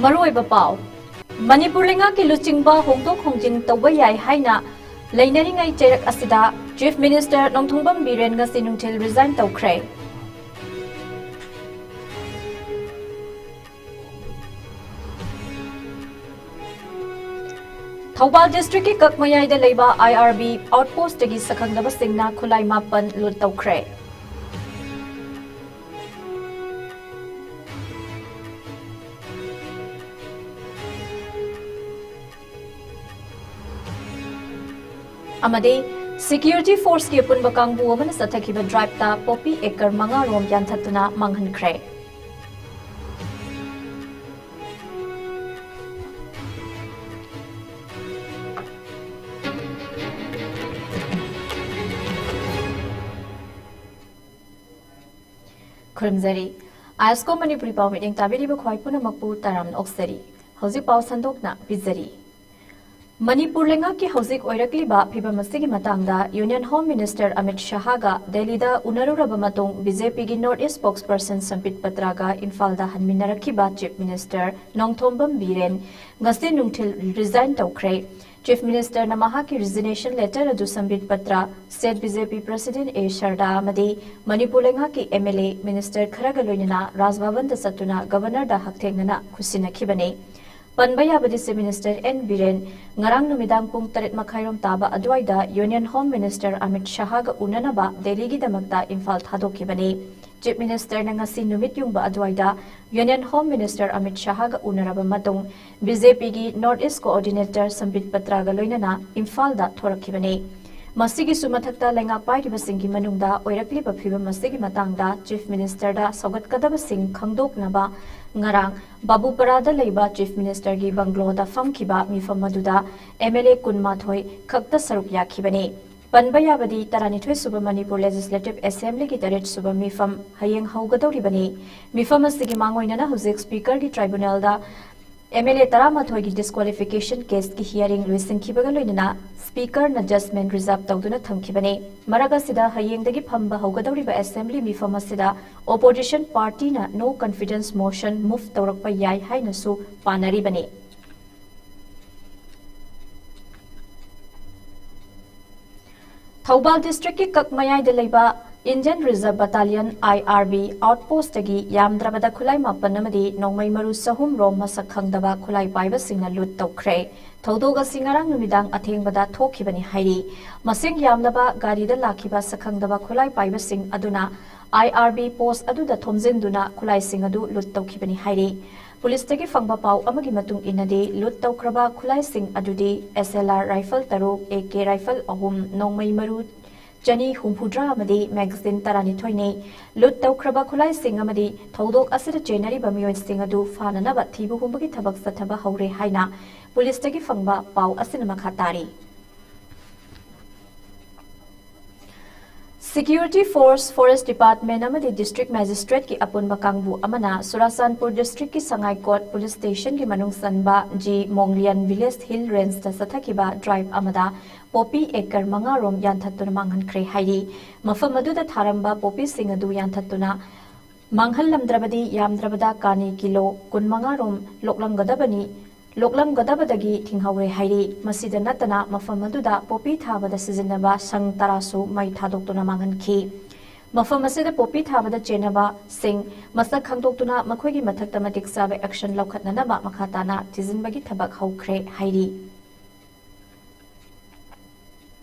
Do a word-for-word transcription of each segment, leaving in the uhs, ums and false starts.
ꯃꯔꯨꯑꯣꯏꯕ ꯄꯥꯎ꯫ ꯃꯅꯤꯄꯨꯔ ꯂꯩꯉꯥꯛꯀꯤ ꯂꯨꯆꯤꯡꯕ ꯍꯣꯡꯗꯣꯛ ꯍꯣꯡꯖꯤꯟ ꯇꯧꯕ ꯌꯥꯏ ꯍꯥꯏꯅ ꯂꯩꯅꯔꯤꯉꯩ ꯆꯩꯔꯛ ꯑꯁꯤꯗ Chief Minister ꯅꯣꯡꯊꯣꯝꯕꯝ ꯕꯤꯔꯦꯟ ꯉꯁꯤ ꯅꯨꯡꯊꯤꯜ resign ꯇꯧꯈ꯭ꯔꯦ꯫ ꯊꯧꯕꯥꯜ districtꯀꯤ ꯀꯛꯃꯌꯥꯏꯗ ꯂꯩꯕ IRB outpostꯇꯒꯤ ꯁꯛꯈꯪꯗꯕꯁꯤꯡꯅ ꯈꯨꯠꯂꯥꯏ ꯃꯥꯄꯟ loot ꯇꯧꯈ꯭ꯔꯦ꯫ ꯑꯃꯗꯤ security forceꯀꯤ ꯑꯄꯨꯟꯕ ꯀꯥꯡꯕꯨ ꯑꯃꯅ ꯆꯠꯊꯈꯤꯕ driveꯇ poppy acre ꯃꯉꯥ ꯔꯣꯝ ꯌꯥꯟꯊꯠꯇꯨꯅ ꯃꯥꯡꯍꯟꯈ꯭ꯔꯦ꯫ ꯈꯨꯔꯨꯝꯖꯔꯤ꯫ ISCO ꯃꯅꯤꯄꯨꯔꯤ ꯄꯥꯎ ꯃꯤꯠꯌꯦꯡ ꯇꯥꯕꯤꯔꯤꯕ ꯈ꯭ꯋꯥꯏ ꯄꯨꯝꯅꯃꯛꯄꯨ ꯇꯔꯥꯝꯅ ꯑꯣꯛꯆꯔꯤ꯫ ꯍꯧꯖꯤꯛ ꯄꯥꯎ ꯁꯟꯗꯣꯛꯅ ꯄꯤꯖꯔꯤ꯫ ꯃꯅꯤꯄꯨꯔ ꯂꯩꯉꯥꯛꯀꯤ ꯍꯧꯖꯤꯛ ꯑꯣꯏꯔꯛꯂꯤꯕ ꯐꯤꯕꯝ ꯑꯁꯤꯒꯤ ꯃꯇꯥꯡꯗ Union Home Minister ꯑꯃꯤꯠ ꯁꯍꯥꯒ ꯗꯦꯜꯂꯤꯗ ꯎꯅꯔꯨꯔꯕ ꯃꯇꯨꯡ, BJPꯒꯤ North East spokesperson ꯁꯝꯕꯤꯠ ꯄꯇ꯭ꯔꯥꯒ ꯏꯝꯐꯥꯜꯗ ꯍꯟꯃꯤꯟꯅꯔꯛꯈꯤꯕ Chief Minister ꯅꯣꯡꯊꯣꯝꯕꯝ ꯕꯤꯔꯦꯟ ꯉꯁꯤ ꯅꯨꯡꯊꯤꯜ resign ꯇꯧꯈ꯭ꯔꯦ꯫ Chief Ministerꯅ ꯃꯍꯥꯛꯀꯤ resignation letter ꯑꯗꯨ ꯁꯝꯕꯤꯠ ꯄꯇ꯭ꯔꯥ, State BJP President ꯑꯦ ꯁꯔꯗꯥ ꯑꯃꯗꯤ ꯃꯅꯤꯄꯨꯔ ꯂꯩꯉꯥꯛꯀꯤ MLA, minister ꯈꯔꯒ ꯂꯣꯏꯅꯅ ꯔꯥꯖ ꯚꯕꯟꯗ ꯆꯠꯇꯨꯅ Governorꯗ ꯍꯛꯊꯦꯡꯅꯅ ꯈꯨꯠꯁꯤꯟꯅꯈꯤꯕꯅꯤ꯫ ꯄꯟꯕ ꯌꯥꯕꯗꯤ, Chief Minister ꯑꯦꯟ ꯕꯤꯔꯦꯟ ꯉꯔꯥꯡ ꯅꯨꯃꯤꯗꯥꯡ ꯄꯨꯡ ꯇꯔꯦꯠ ꯃꯈꯥꯏꯔꯣꯝ ꯇꯥꯕ ꯑꯗꯨꯋꯥꯏꯗ Union Home Minister Amit ꯁꯍꯥꯒ ꯎꯅꯅꯕ ꯗꯦꯜꯂꯤꯒꯤꯗꯃꯛꯇ Imphal ꯊꯥꯗꯣꯛꯈꯤꯕꯅꯤ꯫ Chief Ministerꯅ ꯉꯁꯤ ꯅꯨꯃꯤꯠ ꯌꯨꯡꯕ ꯑꯗꯨꯋꯥꯏꯗ Union Home Minister ꯑꯃꯤꯠ ꯁꯍꯥꯒ ꯎꯅꯔꯕ ꯃꯇꯨꯡ, BJPꯒꯤ North East Coordinator ꯁꯝꯕꯤꯠ ꯄꯇ꯭ꯔꯥꯒ ꯂꯣꯏꯅꯅ ꯏꯝꯐꯥꯜꯗ ꯊꯣꯔꯛꯈꯤꯕꯅꯤ꯫ ꯃꯁꯤꯒꯤꯁꯨ ꯃꯊꯛꯇ, ꯂꯩꯉꯥꯛ ꯄꯥꯏꯔꯤꯕꯁꯤꯡꯒꯤ ꯃꯅꯨꯡꯗ ꯑꯣꯏꯔꯛꯂꯤꯕ ꯐꯤꯕꯝ ꯑꯁꯤꯒꯤ ꯃꯇꯥꯡꯗ Chief Ministerꯗ ꯁꯧꯒꯠꯀꯗꯕꯁꯤꯡ ꯈꯪꯗꯣꯛꯅꯕ ꯉꯔꯥꯡ ꯕꯥꯕꯨꯄꯔꯥꯗ ꯂꯩꯕ Chief Ministerꯒꯤ bungalow ꯗ ꯐꯝꯈꯤꯕ ꯃꯤꯐꯝ ꯑꯗꯨꯗ MLA ꯀꯨꯟꯃꯥꯊꯣꯏ ꯈꯛꯇ ꯁꯔꯨꯛ ꯌꯥꯈꯤꯕꯅꯤ꯫ ꯄꯟꯕ ꯌꯥꯕꯗꯤ, ꯇꯔꯥꯅꯤꯊꯣꯏ ꯁꯨꯕ ꯃꯅꯤꯄꯨꯔ Legislative Assemblyꯒꯤ ꯇꯔꯦꯠ ꯁꯨꯕ ꯃꯤꯐꯝ ꯍꯌꯦꯡ ꯍꯧꯒꯗꯧꯔꯤꯕꯅꯤ꯫ ꯃꯤꯐꯝ ꯑꯁꯤꯒꯤ ꯃꯥꯡꯑꯣꯏꯅꯅ ꯍꯧꯖꯤꯛ Speakerꯒꯤ tribunalꯗ MLA ꯇꯔꯥꯃꯥꯊꯣꯏꯒꯤ disqualification case ꯀꯤ hearing ꯂꯣꯏꯁꯤꯟꯈꯤꯕꯒ ꯂꯣꯏꯅꯅ Speaker ꯅ judgment reserve ꯇꯧꯗꯨꯅ ꯊꯝꯈꯤꯕꯅꯤ꯫ ꯃꯔꯛ ꯑꯁꯤꯗ ꯍꯌꯦꯡꯗꯒꯤ ꯐꯝꯕ ꯍꯧꯒꯗꯧꯔꯤꯕ Assembly ꯃꯤꯐꯝ ꯑꯁꯤꯗ opposition party ꯅ no confidence motion move ꯇꯧꯔꯛꯄ ꯌꯥꯏ ꯍꯥꯏꯅꯁꯨ ꯄꯥꯅꯔꯤꯕꯅꯤ꯫ ꯊꯧꯕꯥꯜ district ꯀꯤ ꯀꯛ ꯃꯌꯥꯏꯗ ꯂꯩꯕ Indian Reserve Battalion, IRB, outpost ꯇꯒꯤ ꯌꯥꯝꯗ꯭ꯔꯕꯗ ꯈꯨꯠꯂꯥꯏ ꯃꯥꯄꯟ ꯑꯃꯗꯤ ꯅꯣꯡꯃꯩ ꯃꯔꯨ ꯆꯍꯨꯝ ꯔꯣꯝ ꯃꯁꯛ ꯈꯪꯗꯕ ꯈꯨꯠꯂꯥꯏ ꯄꯥꯏꯕꯁꯤꯡꯅ ꯂꯨꯠ ꯇꯧꯈ꯭ꯔꯦ꯫ ꯊꯧꯗꯣꯛ ꯑꯁꯤ ꯉꯔꯥꯡ ꯅꯨꯃꯤꯗꯥꯡ ꯑꯊꯦꯡꯕꯗ ꯊꯣꯛꯈꯤꯕꯅꯤ ꯍꯥꯏꯔꯤ꯫ ꯃꯁꯤꯡ ꯌꯥꯝꯂꯕ ꯒꯥꯔꯤꯗ ꯂꯥꯛꯈꯤꯕ ꯁꯛꯈꯪꯗꯕ ꯈꯨꯠꯂꯥꯏ ꯄꯥꯏꯕꯁꯤꯡ ꯑꯗꯨꯅ IRB post ꯑꯗꯨꯗ ꯊꯣꯝꯖꯤꯟꯗꯨꯅ ꯈꯨꯠꯂꯥꯏꯁꯤꯡ ꯑꯗꯨ ꯂꯨꯠ ꯇꯧꯈꯤꯕꯅꯤ ꯍꯥꯏꯔꯤ꯫ ꯄꯨꯂꯤꯁꯇꯒꯤ ꯐꯪꯕ ꯄꯥꯎ ꯑꯃꯒꯤ ꯃꯇꯨꯡ ꯏꯟꯅꯗꯤ, ꯂꯨꯠ ꯇꯧꯈ꯭ꯔꯕ ꯈꯨꯠꯂꯥꯏꯁꯤꯡ ꯑꯗꯨꯗꯤ SLR rifle ꯇꯔꯨꯛ, AK rifle ꯑꯍꯨꯝ, ꯅꯣꯡꯃꯩ ꯃꯔꯨ ꯆꯅꯤ ꯍꯨꯝꯐꯨꯇꯔꯥ ꯑꯃꯗꯤ magazine ꯇꯔꯥꯅꯤꯊꯣꯏꯅꯤ꯫ ꯂꯨꯠ ꯇꯧꯈ꯭ꯔꯕ ꯈꯨꯠꯂꯥꯏꯁꯤꯡ ꯑꯃꯗꯤ ꯊꯧꯗꯣꯛ ꯑꯁꯤꯗ ꯆꯦꯟꯅꯔꯤꯕ ꯃꯤꯑꯣꯏꯁꯤꯡ ꯑꯗꯨ ꯐꯥꯅꯅꯕ ꯊꯤꯕ ꯍꯨꯝꯕꯒꯤ ꯊꯕꯛ ꯆꯠꯊꯕ ꯍꯧꯔꯦ ꯍꯥꯏꯅ ꯄꯨꯂꯤꯁꯇꯒꯤ ꯐꯪꯕ ꯄꯥꯎ ꯑꯁꯤꯅ ꯃꯈꯥ ꯇꯥꯔꯤ꯫ Security force, Forest Department ꯑꯃꯗꯤ District Magistrate ꯀꯤ ꯑꯄꯨꯟꯕ ꯀꯥꯡꯕꯨ ꯑꯃꯅ ꯆꯨꯔꯥꯆꯥꯟꯄꯨꯔ district ꯀꯤ ꯁꯉꯥꯏꯀꯣꯠ police station ꯒꯤ ꯃꯅꯨꯡ ꯆꯟꯕ ꯖꯤ ꯃꯣꯡꯂꯤꯌꯥꯟ village hill range ꯇ ꯆꯠꯊꯈꯤꯕ drive ꯑꯃꯗ poppy acre ꯃꯉꯥ ꯔꯣꯝ ꯌꯥꯟꯊꯠꯇꯨꯅ ꯃꯥꯡꯍꯟꯈ꯭ꯔꯦ ꯍꯥꯏꯔꯤ꯫ ꯃꯐꯝ ꯑꯗꯨꯗ ꯊꯥꯔꯝꯕ poppy ꯁꯤꯡ ꯑꯗꯨ ꯌꯥꯟꯊꯠꯇꯨꯅ ꯃꯥꯡꯍꯜꯂꯝꯗ꯭ꯔꯕꯗꯤ ꯌꯥꯝꯗ꯭ꯔꯕꯗ ꯀꯥꯅꯤ ꯀꯤꯂꯣ ꯀꯨꯟꯃꯉꯥ ꯔꯣꯝ ꯂꯣꯛꯂꯝꯒꯗꯕꯅꯤ, ꯂꯣꯛꯂꯝꯒꯗꯕꯗꯒꯤ ꯊꯤꯡꯍꯧꯔꯦ ꯍꯥꯏꯔꯤ꯫ ꯃꯁꯤꯗ ꯅꯠꯇꯅ ꯃꯐꯝ ꯑꯗꯨꯗ poppy ꯊꯥꯕꯗ ꯁꯤꯖꯤꯟꯅꯕ ꯁꯪ ꯇꯔꯥꯁꯨ ꯃꯩ ꯊꯥꯗꯣꯛꯇꯨꯅ ꯃꯥꯡꯍꯟꯈꯤ꯫ ꯃꯐꯝ ꯑꯁꯤꯗ poppy ꯊꯥꯕꯗ ꯆꯦꯟꯅꯕꯁꯤꯡ ꯃꯁꯛ ꯈꯪꯗꯣꯛꯇꯨꯅ ꯃꯈꯣꯏꯒꯤ ꯃꯊꯛꯇ ꯃꯇꯤꯛ ꯆꯥꯕ action ꯂꯧꯈꯠꯅꯅꯕ ꯃꯈꯥ ꯇꯥꯅ ꯊꯤꯖꯤꯟꯕꯒꯤ ꯊꯕꯛ ꯍꯧꯈ꯭ꯔꯦ ꯍꯥꯏꯔꯤ꯫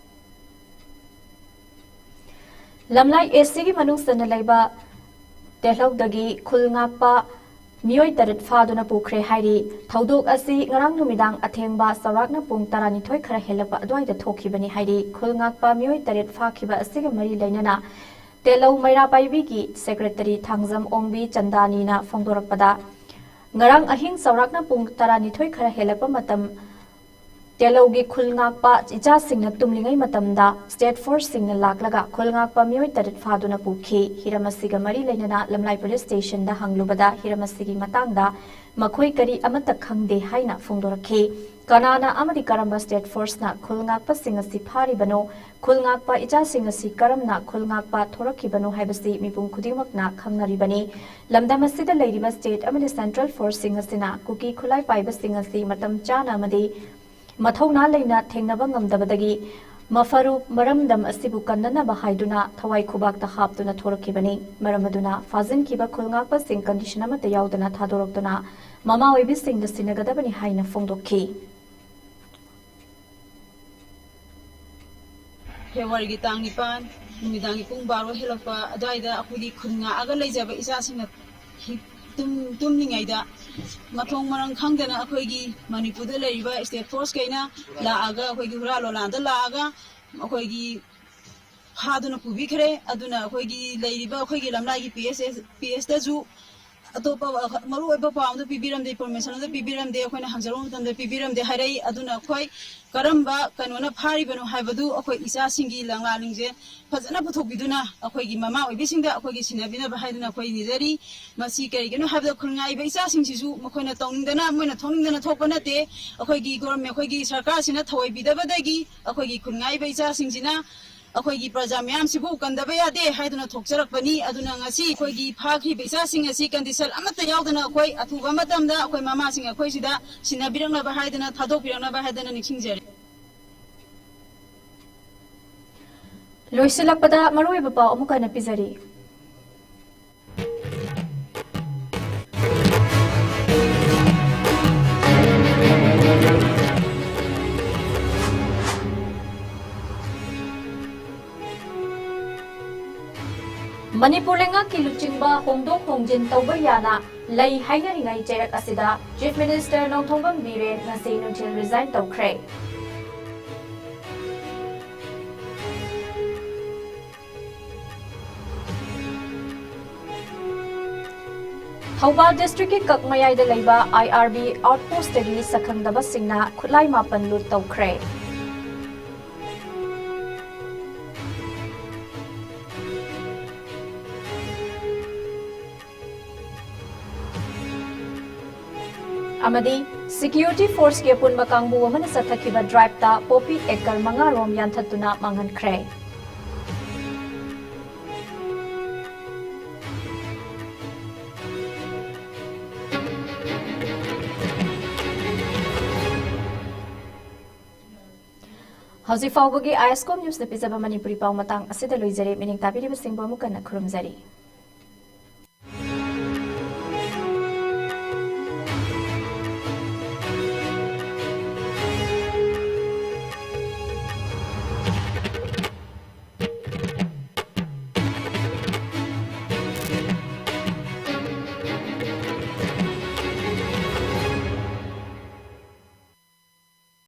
ꯂꯝꯂꯥꯏ AC ꯒꯤ ꯃꯅꯨꯡ ꯆꯟꯅ ꯂꯩꯕ ꯇꯦꯜꯍꯧꯗꯒꯤ ꯈꯨꯜ ꯉꯥꯛꯄ ꯃꯤꯑꯣꯏ ꯇꯔꯦꯠ ꯐꯥꯗꯨꯅ ꯄꯨꯈ꯭ꯔꯦ ꯍꯥꯏꯔꯤ꯫ ꯊꯧꯗꯣꯛ ꯑꯁꯤ ꯉꯔꯥꯡ ꯅꯨꯃꯤꯗꯥꯡ ꯑꯊꯦꯡꯕ ꯆꯥꯎꯔꯥꯛꯅ ꯄꯨꯡ ꯇꯔꯥꯅꯤꯊꯣꯏ ꯈꯔ ꯍꯦꯜꯂꯛꯄ ꯑꯗꯨꯋꯥꯏꯗ ꯊꯣꯛꯈꯤꯕꯅꯤ ꯍꯥꯏꯔꯤ꯫ ꯈꯨꯜ ꯉꯥꯛꯄ ꯃꯤꯑꯣꯏ ꯇꯔꯦꯠ ꯐꯥꯈꯤꯕ ꯑꯁꯤꯒ ꯃꯔꯤ ꯂꯩꯅꯅ ꯇꯦꯂꯧ ꯃꯩꯔꯥ ꯄꯥꯏꯕꯤꯒꯤ secretary ꯊꯥꯡꯖꯝ ꯑꯣꯡꯕꯤ ꯆꯟꯗꯥꯅꯤꯅ ꯐꯣꯡꯗꯣꯔꯛꯄꯗ, ꯉꯔꯥꯡ ꯑꯍꯤꯡ ꯆꯥꯎꯔꯥꯛꯅ ꯄꯨꯡ ꯇꯔꯥꯅꯤꯊꯣꯏ ꯈꯔ ꯍꯦꯜꯂꯛꯄ ꯃꯇꯝ ꯌꯦꯂꯧꯒꯤ ꯈꯨꯜ ꯉꯥꯛꯄ ꯏꯆꯥꯁꯤꯡꯅ ꯇꯨꯝꯂꯤꯉꯩ ꯃꯇꯝꯗ state forceꯁꯤꯡꯅ ꯂꯥꯛꯂꯒ ꯈꯨꯜ ꯉꯥꯛꯄ ꯃꯤꯑꯣꯏ ꯇꯔꯦꯠ ꯐꯥꯗꯨꯅ ꯄꯨꯈꯤ꯫ ꯍꯤꯔꯝ ꯑꯁꯤꯒ ꯃꯔꯤ ꯂꯩꯅꯅ ꯂꯝꯂꯥꯏ police stationꯗ ꯍꯪꯂꯨꯕꯗ ꯍꯤꯔꯝ ꯑꯁꯤꯒꯤ ꯃꯇꯥꯡꯗ ꯃꯈꯣꯏ ꯀꯔꯤ ꯑꯃꯠꯇ ꯈꯪꯗꯦ ꯍꯥꯏꯅ ꯐꯣꯡꯗꯣꯔꯛꯈꯤ꯫ ꯀꯅꯥꯅ ꯑꯃꯗꯤ ꯀꯔꯝꯕ state forceꯅ ꯈꯨꯜ ꯉꯥꯛꯄꯁꯤꯡ ꯑꯁꯤ ꯐꯥꯔꯤꯕꯅꯣ? ꯈꯨꯜ ꯉꯥꯛꯄ ꯏꯆꯥꯁꯤꯡ ꯑꯁꯤ ꯀꯔꯝꯅ ꯈꯨꯜ ꯉꯥꯛꯄ ꯊꯣꯔꯛꯈꯤꯕꯅꯣ ꯍꯥꯏꯕꯁꯤ ꯃꯤꯄꯨꯝ ꯈꯨꯗꯤꯡꯃꯛꯅ ꯈꯪꯅꯔꯤꯕꯅꯤ꯫ ꯂꯝꯗꯝ ꯑꯁꯤꯗ ꯂꯩꯔꯤꯕ state ꯑꯃꯗꯤ central forceꯁꯤꯡ ꯑꯁꯤꯅ ꯀꯨꯀꯤ ꯈꯨꯠꯂꯥꯏ ꯄꯥꯏꯕꯁꯤꯡ ꯑꯁꯤ ꯃꯇꯝ ꯆꯥꯅ ꯑꯃꯗꯤ ꯃꯊꯧꯅꯥ ꯂꯩꯅ ꯊꯦꯡꯅꯕ ꯉꯝꯗꯕꯗꯒꯤ ꯃꯐꯔꯨ ꯃꯔꯝꯗꯝ ꯑꯁꯤꯕꯨ ꯀꯟꯅꯅꯕ ꯍꯥꯏꯗꯨꯅ ꯊꯋꯥꯏ ꯈꯨꯕꯥꯛꯇ ꯍꯥꯞꯇꯨꯅ ꯊꯣꯔꯛꯈꯤꯕꯅꯤ꯫ ꯃꯔꯝ ꯑꯗꯨꯅ ꯐꯥꯖꯤꯟꯈꯤꯕ ꯈꯨꯜ ꯉꯥꯛꯄꯁꯤꯡ condition ꯑꯃꯠꯇ ꯌꯥꯎꯗꯅ ꯊꯥꯗꯣꯔꯛꯇꯨꯅ ꯃꯃꯥ ꯑꯣꯏꯕꯤꯁꯤꯡꯗ ꯁꯤꯟꯅꯒꯗꯕꯅꯤ ꯍꯥꯏꯅ ꯐꯣꯡꯗꯣꯛꯈꯤ꯫ ꯐꯦꯕ꯭ꯔꯨꯋꯥꯔꯤꯒꯤ ꯇꯥꯡ ꯅꯤꯄꯥꯟ, ꯅꯨꯃꯤꯗꯥꯡꯒꯤ ꯄꯨꯡ ꯕꯥꯔꯣ ꯍꯦꯜꯂꯛꯄ ꯑꯗꯨꯋꯥꯏꯗ ꯑꯩꯈꯣꯏꯒꯤ ꯈꯨꯟ ꯉꯥꯛꯑꯒ ꯂꯩꯖꯕ ꯏꯆꯥꯁꯤꯡꯅ ꯍꯤ-, ꯇꯨꯝ-, ꯇꯨꯝꯂꯤꯉꯩꯗ ꯃꯊꯣꯡ ꯃꯔꯝ ꯈꯪꯗꯅ ꯑꯩꯈꯣꯏꯒꯤ ꯃꯅꯤꯄꯨꯔꯗ ꯂꯩꯔꯤꯕ state forceꯈꯩꯅ ꯂꯥꯛꯑꯒ, ꯑꯩꯈꯣꯏꯒꯤ ꯍꯨꯔꯥꯜ ꯂꯣꯂꯥꯟꯗ ꯂꯥꯛꯑꯒ ꯑꯩꯈꯣꯏꯒꯤ ꯐꯥꯗꯨꯅ ꯄꯨꯕꯤꯈ꯭ꯔꯦ꯫ ꯑꯗꯨꯅ ꯑꯩꯈꯣꯏꯒꯤ ꯂꯩꯔꯤꯕ ꯑꯩꯈꯣꯏꯒꯤ ꯂꯝꯂꯥꯏꯒꯤ ꯄꯤ ꯑꯦꯁ ꯑꯦꯁ, ꯄꯤ ꯑꯦꯁꯇꯁꯨ ꯑꯇꯣꯞꯄ ꯃꯔꯨꯑꯣꯏꯕ ꯄꯥꯎ ꯑꯃꯗ ꯄꯤꯕꯤꯔꯝꯗꯦ, information ꯑꯃꯗ ꯄꯤꯕꯤꯔꯝꯗꯦ, ꯑꯩꯈꯣꯏꯅ ꯍꯪꯖꯔꯨꯕ ꯃꯇꯝꯗ ꯄꯤꯕꯤꯔꯝꯗꯦ ꯍꯥꯏꯔꯛꯏ꯫ ꯑꯗꯨꯅ ꯑꯩꯈꯣꯏ ꯀꯔꯝꯕ ꯀꯩꯅꯣꯅ ꯐꯥꯔꯤꯕꯅꯣ ꯍꯥꯏꯕꯗꯨ ꯑꯩꯈꯣꯏ ꯏꯆꯥꯁꯤꯡꯒꯤ ꯂꯪꯂꯥꯂꯤꯡꯁꯦ ꯐꯖꯅ ꯄꯨꯊꯣꯛꯄꯤꯗꯨꯅ ꯑꯩꯈꯣꯏꯒꯤ ꯃꯃꯥ ꯑꯣꯏꯕꯤꯁꯤꯡꯗ ꯑꯩꯈꯣꯏꯒꯤ ꯁꯤꯟꯅꯕꯤꯅꯕ ꯍꯥꯏꯗꯨꯅ ꯑꯩꯈꯣꯏ ꯅꯤꯖꯔꯤ꯫ ꯃꯁꯤ ꯀꯔꯤꯒꯤꯅꯣ ꯍꯥꯏꯕꯗ ꯈꯨꯟꯉꯥꯏꯕ ꯏꯆꯥꯁꯤꯡꯁꯤꯁꯨ ꯃꯈꯣꯏꯅ ꯇꯧꯅꯤꯡꯗꯅ, ꯃꯣꯏꯅ ꯊꯣꯛꯅꯤꯡꯗꯅ ꯊꯣꯛꯄ ꯅꯠꯇꯦ꯫ ꯑꯩꯈꯣꯏꯒꯤ government, ꯑꯩꯈꯣꯏꯒꯤ ꯁꯔꯀꯥꯔꯁꯤꯅ ꯊꯑꯣꯏꯕꯤꯗꯕꯗꯒꯤ ꯑꯩꯈꯣꯏꯒꯤ ꯈꯨꯟꯉꯥꯏꯕ ꯏꯆꯥꯁꯤꯡꯁꯤꯅ ꯑꯩꯈꯣꯏꯒꯤ ꯄ꯭ꯔꯖꯥ ꯃꯌꯥꯝꯁꯤꯕꯨ ꯀꯟꯗꯕ ꯌꯥꯗꯦ ꯍꯥꯏꯗꯨꯅ ꯊꯣꯛꯆꯔꯛꯄꯅꯤ꯫ ꯑꯗꯨꯅ ꯉꯁꯤ ꯑꯩꯈꯣꯏꯒꯤ ꯐꯥꯈ꯭ꯔꯤꯕ ꯏꯆꯥꯁꯤꯡ ꯑꯁꯤ condition ꯑꯃꯠꯇ ꯌꯥꯎꯗꯅ ꯑꯩꯈꯣꯏ ꯑꯊꯨꯕ ꯃꯇꯝꯗ ꯑꯩꯈꯣꯏ ꯃꯃꯥꯁꯤꯡ ꯑꯩꯈꯣꯏꯁꯤꯗ ꯁꯤꯟꯅꯕꯤꯔꯛꯅꯕ ꯍꯥꯏꯗꯅ, ꯊꯥꯗꯣꯛꯄꯤꯔꯛꯅꯕ ꯍꯥꯏꯗꯅ ꯅꯤꯡꯁꯤꯡꯖꯔꯤ꯫ ꯂꯣꯏꯁꯤꯜꯂꯛꯄꯗ ꯃꯔꯨꯑꯣꯏꯕ ꯄꯥꯎ ꯑꯃꯨꯛ ꯍꯟꯅ ꯄꯤꯖꯔꯤ꯫ ꯃꯅꯤꯄꯨꯔ ꯂꯩꯉꯥꯛꯀꯤ ꯂꯨꯆꯤꯡꯕ ꯍꯣꯡꯗꯣꯛ ꯍꯣꯡꯖꯤꯟ ꯇꯧꯕ ꯌꯥꯅ ꯂꯩ ꯍꯥꯏꯅꯔꯤꯉꯩ ꯆꯩꯔꯛ ꯑꯁꯤꯗ Chief Minister ꯅꯣꯡꯊꯣꯝꯕꯝ ꯕꯤꯔꯦꯟ ꯉꯁꯤ ꯅꯨꯡꯊꯤꯜ resign ꯇꯧꯈ꯭ꯔꯦ꯫ ꯊꯧꯕꯥꯜ ꯗꯤꯁꯇ꯭ꯔꯤꯛꯀꯤ ꯀꯛꯃꯌꯥꯏꯗ ꯂꯩꯕ ꯑꯥꯏ ꯑꯥꯔ ꯕꯤ ꯑꯥꯎꯠꯄꯣꯁꯇꯒꯤ ꯁꯛꯈꯪꯗꯕꯁꯤꯡꯅ ꯈꯨꯠꯂꯥꯏ ꯃꯥꯄꯟ ꯂꯨꯠ ꯇꯧꯈ꯭ꯔꯦ꯫ ꯑꯃꯗꯤ ꯁꯦꯀ꯭ꯌꯨꯔꯤꯇꯤ ꯐꯣꯔꯁꯀꯤ ꯑꯄꯨꯟꯕ ꯀꯥꯡꯕꯨ ꯑꯃꯅ ꯆꯠꯊꯈꯤꯕ ꯗ꯭ꯔꯥꯏꯚꯇ ꯄꯣꯄꯤ ꯑꯦꯀꯔ ꯃꯉꯥ ꯔꯣꯝ ꯌꯥꯟꯊꯠꯇꯨꯅ ꯃꯥꯡꯍꯟꯈ꯭ꯔꯦ꯫ ꯍꯧꯖꯤꯛ ꯐꯥꯎꯕꯒꯤ ꯑꯥꯏ ꯑꯦꯁ ꯀꯣꯝ ꯅ꯭ꯌꯨꯁꯅ ꯄꯤꯖꯕ ꯃꯅꯤꯄꯨꯔꯤ ꯄꯥꯎ ꯃꯇꯥꯡ ꯑꯁꯤꯗ ꯂꯣꯏꯖꯔꯦ꯫ ꯃꯤꯅꯤꯡ ꯇꯥꯕꯤꯔꯤꯕꯁꯤꯡꯕꯨ ꯑꯃꯨꯛ ꯍꯟꯅ ꯈꯨꯔꯨꯝꯖꯔꯤ꯫